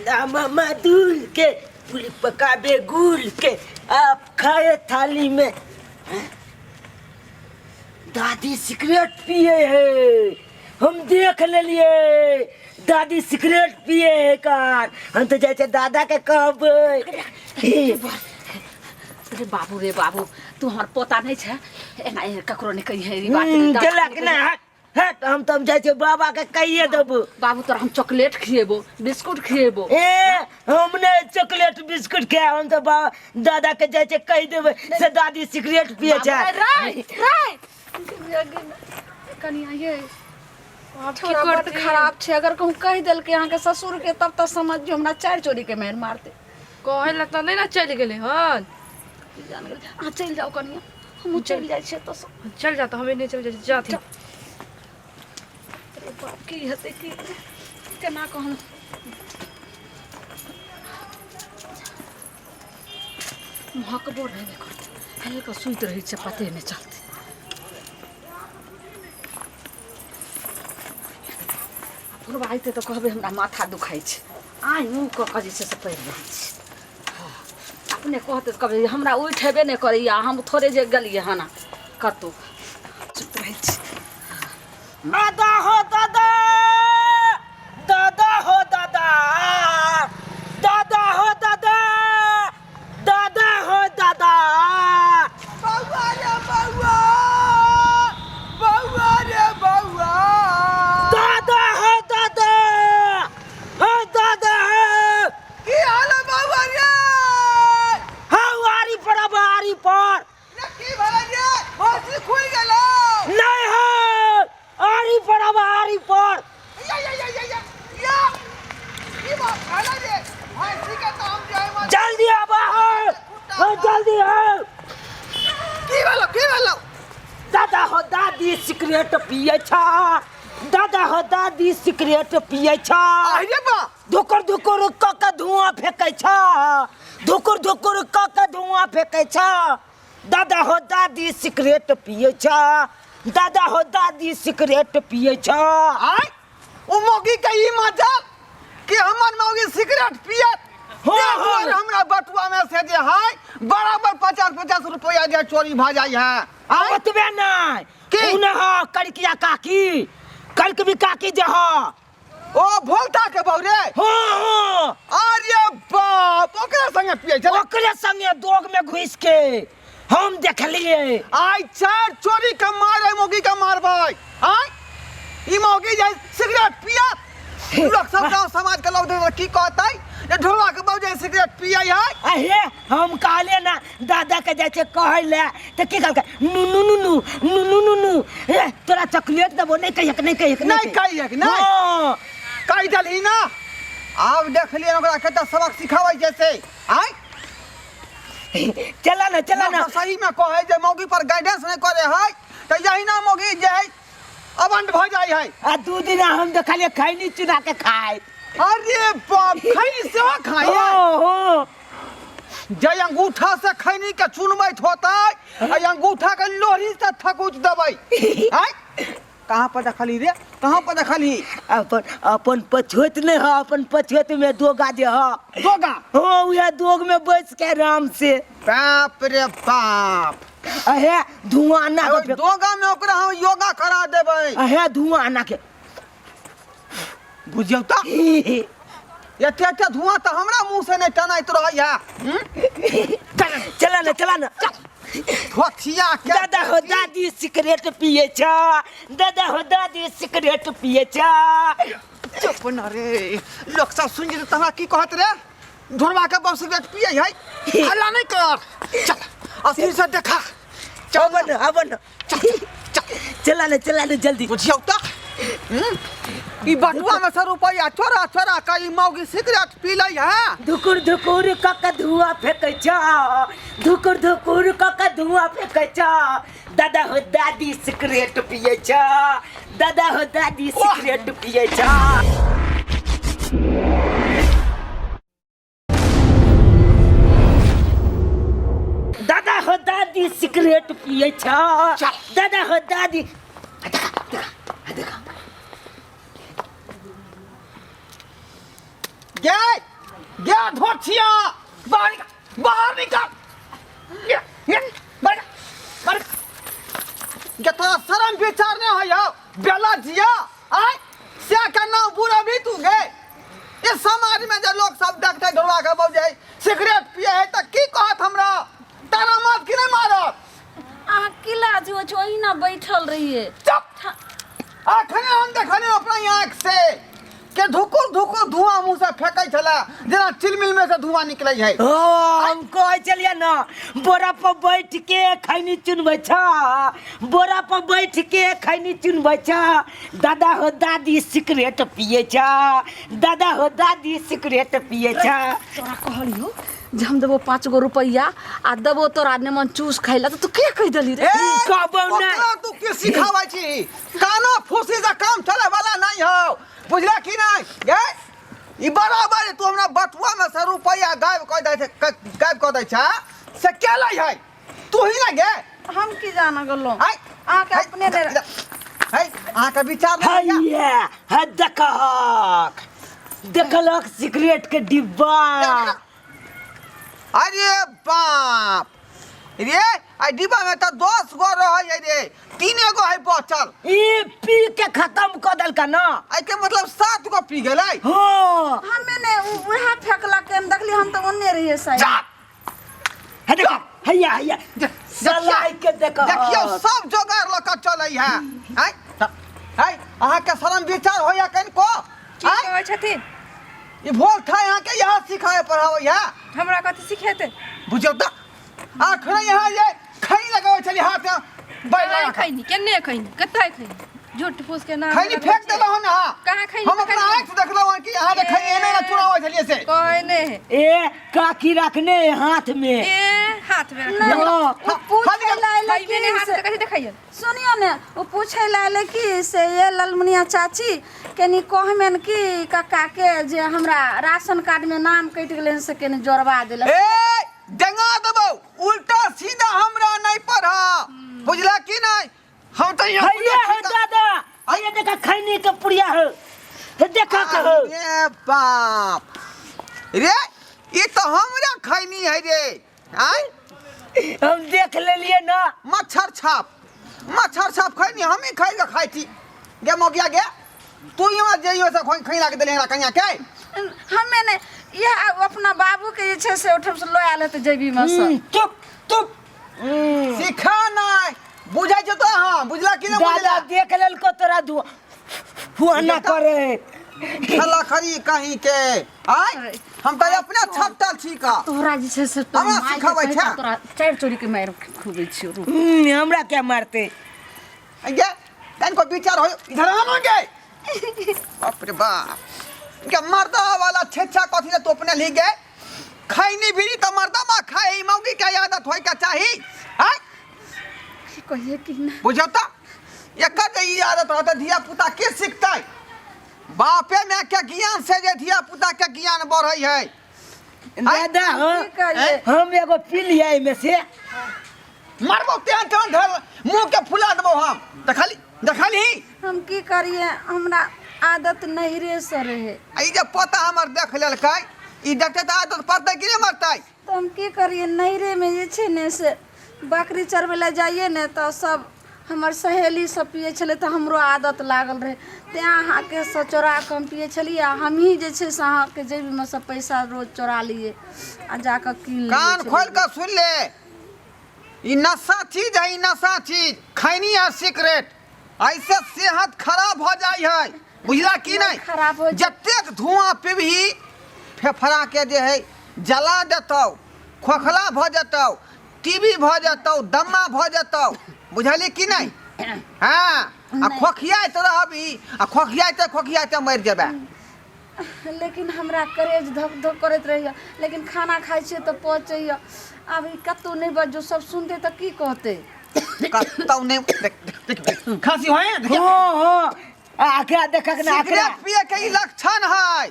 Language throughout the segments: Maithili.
मामा दूल के पूरी पकाबे गुल के आप खाए थाली में। हैं? दादी सिगरेट पिए है, हम देख लेलिए दादी सिगरेट पिए है। कार हम तो जाइ छै दादा के कहबै। अरे बाबू रे बाबू, तू हमर पोता नहीं छै, एना एना ककरो नहीं कहिए ई बात। गेलक ने। हट हट, हम तो जाइ छियै बाबा के कहिए देबो। बाबू, तोरा हम चॉकलेट खिएबो, बिस्कुट खिएबो। ए, हम ने चॉकलेट बिस्कुट खाए, हम तो बा दादा के जाइ छियै कहि देबै से दादी सिगरेट पिए छै। रे रे कनिया ये आब की छोरा बड करतै? खराब छै। अगर कहूँ कहि देलकै अहाँके ससुर के, तब तऽ समझियो हमरा चारि चोरी के मारि मारतै। कहै लए तऽ नहि ने चलि गेलै हन। की जान गेलै। अहाँ चलि जाउ कनिया, हमहूँ चलि जाइ छियै एतऽसँ। चल जा तऽ, हमे नहि चलि जाइ छी, जाथिन। अरे बाप, की हेतै, की केना कऽ हम महकबो रहबे करतै, हेले कऽ सुति रहै छै, पते नहि चलतै। बुढ़बा अयतै तऽ कहबै हमरा माथा दुखाइ छै, आइ मुँह कऽ कऽ जे छै से पड़ि रहल छै। हँ, अपने कहतै तऽ कहबै हमरा उठेबे नहि करैए, हम थोड़े जे गेलियै हन कतहु। चुप रहै छी। दादा हो दादा, दादा हो दादा, दादा हो दादा, दादा हो दादा। बौआ रे बौआ, बौआ रे बौआ। दादा हो दादा, हो दादा हो। की हाल है बौआ रे? हाँ, आरी पर, अब आरी पर। रे, की भेलै रे? भोसड़ी खुलि गेलौ? नहीं हो, आरी पर, अब आरी पर। या या या या या या, की बात भेलै रे? भैंसी के तऽ हम जे एहिमे जल्दी अब हो हो, जल्दी हो। की भेलौ, की भेलौ? दादा हो दादी सिगरेट पिए छा, दादा हो दादी सिगरेट पिए छा। आहि रे बा। धुकुर धुकुर क के धुआं फेंकै छा, धुकुर धुकुर क के धुआं फेंकै छा। दादा हो दादी सिगरेट पिए छा, दादा हो दादी सिगरेट पिए छा। आय, ओ मौगी के ई मजा कि हमर मौगी सिगरेट पियत? हो, ते हो। दुआरे हमरा बटुआ में से जे है बराबर 50-50 रुपया जे चोरी भऽ जाइ है। आय? ओतबे नहि। की? उ नहि ह, कलकिया काकी, कलकबी काकी जे ह। ओ भोलता के बहू रे? हाँ। अरे बाप, ओकरा संगे पियै छलै? ओकरे संगे दोग में घुस के हम देखलिए। आइ चार चोरी के मारे मौगी के मारबै। आय, ई मौगी जे सिगरेट पियत, लोग सब गांव समाज के लोग देखबै की कहतै जे ढोला के बहू जे सिगरेट पियै है। अहे, हम कहलिए ना दादा के जाइ छै कहै ले तऽ की कहलकै? नु नु नु नु नु नु नु नु, ए तोरा चॉकलेट देबो, नहि कहियक, नहि कहियक। नहि कहियक, नहि। हाँ। कहि देलही ना, आब देखलियै ओकरा कते सबक सिखाबै छै से। आय। चला ना, चला ना। लोक सब सही में कहै जे मौगी पर गाइडेंस नहि करे है तऽ यही ना मौगी जे है अबंड भऽ जाइ है। आ 2 दिन हम देखलिए खैनी चुना के खाए। अरे बाप, खैनी सेहो खाइ है? हो हो। जे अंगूठा से खैनी के चुनबैत होतै आ अंगूठा के लोही से थकुच देबै। आय, कहाँ पर देखलही रे, कहाँ पर देखलही? अपन अपन पछोत नहीं है, अपन पछोत में दोगा जे है। दोगा? हो, उहे दोग में बैस के आराम से। बाप रे बाप। अहे धुआं ना ओहि दोगा में ओकरा हम योगा करा देबै। अहे धुआं ना के। बुझियौ तऽ एते एते धुआं तऽ हमरा मुंह से नहि टनाइत रहैया। चला ना, चला ना। धोथिया के। दादा हो दादी सिगरेट पिए छा, दादा हो दादी सिगरेट पिए छा। चुप न रे, लोक सब सुनि जेतै तऽ हमरा की कहत रे? ढोरबा के बम सिगरेट पिए है। हल्ला नहीं कर, चल असली से देखा। चल। अबन अबन। चल चल। चला ना, चला ना जल्दी। बुझियौ तऽ ई बटुआ में से रुपया चोरा चोरा के ई मौगी सिगरेट पी लै है। धुकुर धुकुर क के धुआं फेंकै छा, धुकुर धुकुर क के धुआं फेंकै छा। दादा हो दादी सिगरेट पिए छा, दादा हो दादी सिगरेट पिए छा। दादा हो दादी सिगरेट पिए छा। चल। दादा हो दादी, देखा देखा देखा। गे। गया धोथिया बाहर निकाल बाहर निकाल ये, ये, बाहर निकाल, बाहर निकाल। गे तोरा शरम विचार नहीं होय हौ बेला जिया आय से के नाम बुरा भी तू गे इस समाज में जे लोग सब देखते ढोलवा के बौजे सिगरेट पिए है त की कहत हमरा तारा मात की नहीं मारत अहाँ की लाज होइ छै ओहिना बैठल रहियै चुप अखने हम देखने अपना आँख से के धुकुर धुकुर धुआं मुंह से फेंकै छला जेना चिलमिल में से धुआं निकलै है ओ हम कहै छलियै ने बोरा पर बैठ के खैनी चुनबै छ बोरा पर बैठ के खैनी चुनबै छ दादा हो दादी सिगरेट पिए छ दादा हो दादी सिगरेट पिए छ तोरा कहलियो जे हम देबो 5 गो रुपैआ आ देबो तोरा नेमन चूस खाइ ला तऽ तू के कहि देली रे ए, कहबौ नहि। ओकरा तू के सिखाबै छी काना फूसी से काम चले वाला नहीं हो बुझला कि नहीं गे ई बराबर तू हमरा बटुआ में से रुपैआ गायब कऽ दै छै गायब कऽ दै छै से के लै है तू ही ना गे हम की जाना गेलहुँ हाय अहाँके अपने ने है अहाँके विचार नहीं होइया? हैया है देखहक देखलक सिगरेट के डिब्बा अरे बाप रे आ डिब्बा में तऽ 10 गो रहै है रे तीने गो है बचल ई पी के खत्म कऽ देलका ना एहिके मतलब 7 गो पी गेलै हाँ हमे ने उएह फेकलक हम देखली हम तऽ ओन्ने रहियै साइड जा है देखा हैया हैया सलाई के देखो देखियौ सब जोगाड़ लऽ कऽ चलै है आँय आँय अहाँके शरम विचार होइया कनिको की आँय कहै छथिन ई भोल था अहाँके यहाँ सिखाए पढ़ाबै है हमरा कथी सिखेतै बुझियौ तऽ आखने यहाँ जे खैनी लगाबै छलियै हाथ में बैल कहाँ लगा कऽ। खैनी केने खैनी कतऽ खैनी झूठ फूस के नाम खैनी लगबै फेंक छियै। देलहुँ हन अहाँ कहाँ खैनी हम अपना फेंकलियै? आँखि से देखलहुँ हन कि अहाँ जे खैनी एने ने चुराबै छलियै से कहै नहि है ए काकी रखने है हाथ में ए हाथ में रखने हाँ। ओ पूछै ला अयलै खैबे नहि कि हाथ से से कथी देखैयै सुनियो ने ओ पूछै ला अयलै कि से ये ललमुनिया चाची कनि कहमेन कि कक्का के जे हमरा राशन कार्ड में नाम कटि गेलै हन से कनि जोड़वा देलक ए डेंगा देबौ उल्टा सीधा हमरा नहीं पढ़ा बुझला कि नहीं हम तो यहाँ हैया हो दादा हैया देखा खैनी के पुड़िया हो हे देखा के हो अरे बाप रे ई तो हमरा खैनी है रे आय हम देख लेलिए ना मच्छर छाप मच्छर छाप खैनी हम ही खाइ के खाइ छी गे मोगिया गे तू यहाँ जइयो से खोइ खैला के देले हमरा कन्या के हमे ने इएह अपना बाबू के जे छै से ओहिठाम से लऽ आयल हेतै जेबीमे से चुप चुप सिखा नहीं बुझै छौ तो हाँ बुझला कि नहीं दादा बुझला देख लेलको तोरा धुआ हुआ ना करे खला खरी कहीं के आय हम तो अपने छपटल छी का तोरा जे छै से तोरा हमरा मायके सिखाबै कहि कऽ छै? तोरा चारि चोरी के मारि खुबै छियौ रुक हमरा क्या मारते गे तनको विचार हो इधर आनो गे बाप रे बाप के मर्दा वाला छेछा कथी ले तो अपने ली गे खैनी बीड़ी तो मर्दा मा खाई मौगी के आदत होय के चाही आय की कहिए कि ना बुझौ त एकर जे ई आदत रहतै धिया पुता के सीखतै बापे माय के ज्ञान से जे धिया पुता के ज्ञान बढ़ै है दादा हो की कहिए हम एगो पी लिया एहिमे से मारबो तेहन तेहन धर मुंह के फुला देबो हम देखली देखली हम की करिए हमरा आदत नहिरे से रहे आ ई जे पोता हमर देख लेलकै ई देखतै तऽ आदत पड़तै कि नहि मरतै तऽ हम की करिए नहिरेमे जे छै ने से बकरी चरबै लए जाइए ने तऽ सब हमर सहेली सब पियै छलै तऽ हमरो आदत लागल रहै तेँ अहाँके से चोरा कऽ हम पियै छलियै आ हमहीँ जे छै से अहाँके जेबीमे सँ पैसा रोज चोरा लियै आ जाकऽ कीन लियै कान छलियै। खोल कऽ सुन ले ई नशा चीज है ई नशा चीज खैनी आ सिगरेट ऐसे सेहत खराब हो जाइ है बुझला कि नहीं खराब हो जाइ। जतेक धुआं पीबही फेफड़ा के जे है जला देतौ खोखला भऽ जेतौ टीबी भऽ जेतौ दम्मा भऽ जेतौ बुझली कि नहीं हाँ आ खोखियाइत रहबही आ खोखियाइते खोखियाइते मरि जेबै लेकिन हमरा करेज धक धक करैत रहैए लेकिन खाना खाइ छियै तऽ पचैए आब ई कतहु नहि बजू सब सुनतै तऽ की कहतै कतौ नहि देख देख देख खांसी होय हाँ हाँ आकरा देखक ना आकरा सिगरेट पिए के ई लक्षण है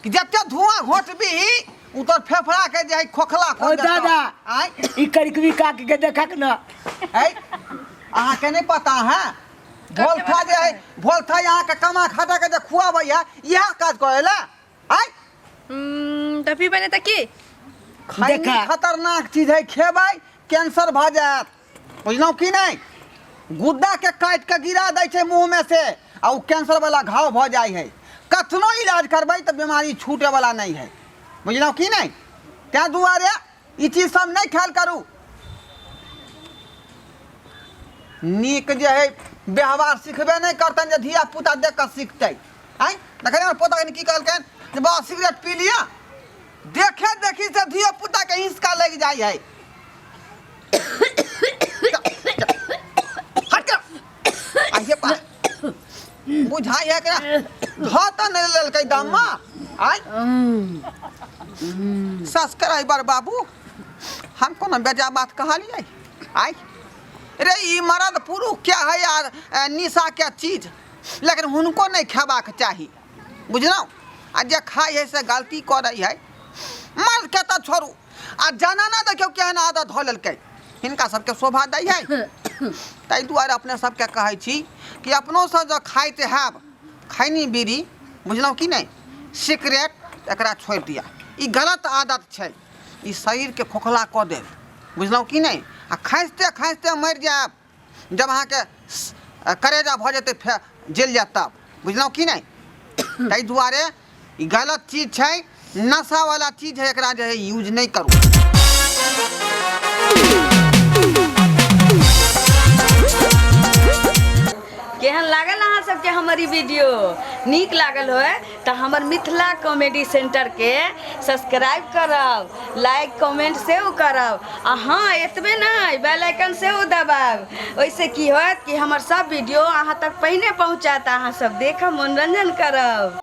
कि जते धुआं घोटबही उ तोर फेफड़ा के जे है खोखला ओ खोल देतौ। दादा आय ई करिकबी काकी के देखक ना ऐ अहाँके नहीं पता है भोल था जे है भोल था यहाँ के कमा खटा के जे खुआबै है इएह काज करे ला आय तऽ तऽ पीबै नहि तऽ की? खैनी देखा। खतरनाक चीज है, खेबै कैंसर भऽ जायत, बुझलहुँ कि नहि? गुद्दा के काटि कऽ गिरा दै छै मुँह में से आ ओ कैंसर वाला घाव भऽ जाइ है। कतनो इलाज करबै तऽ बीमारी छूटे वाला नहि है, बुझलहुँ कि नहि? ताहि दुआरे ई चीज सब नहि खायल करू। नीक जे है व्यवहार सिखबे नहि करतनि जे धिया पुता देख कऽ सिखतै। आँय देखै हमर पोता की कहलकनि जे बा सिगरेट पी लिअ, देखे देखी से धिया पुता के हिसका लागि जाइ है। हट कर आइए पा बुझाइ है एकरा धऽ तऽ नहि लेलकै दामा। आइ सब्सक्राइबर बाबू, हम कोनो बेजा बात कहलियै? आइ रे ई मरद पुरुष क्या है यार, निशा के चीज लेकिन हुनको नहि खेबाक चाही, बुझलहुँ? आ जे खाइ है से गलती करै है। मर्दके तऽ छोड़ू, आ जनाना देखियौ केहन आदत धऽ लेलकै, हिनका सबके शोभा दै है। ताहि दुआरे अपने सबके कहै छी कि अपनोसँ जँ खाइत हैब खैनी बीड़ी, बुझलहुँ कि नहि, सिगरेट, एकरा छोड़ि दिअ। ई गलत आदत छै, ई शरीरके खोखला कऽ देत, बुझलहुँ कि नहि? आ खाँसिते खाँसिते मरि जायब जब अहाँके करेजा भऽ जेतै फे जलि जायत तब, बुझलहुँ कि नहि? ताहि दुआरे ई गलत चीज छै, नशावला चीज है, एकरा जे है यूज नहि करू। केहन लागल अहाँ सबके हमर ई वीडियो? नीक लागल होय तऽ हमर मिथिला कॉमेडी सेंटरके सब्सक्राइब करब, लाइक कमेंट सेहो करब, आ हँ एतबे नहि, बेल आइकन सेहो दबायब। ओहिसँ की होयत कि हमर सब वीडियो अहाँ तक पहिने पहुँचत, अहाँ सब देखब, मनोरंजन करब।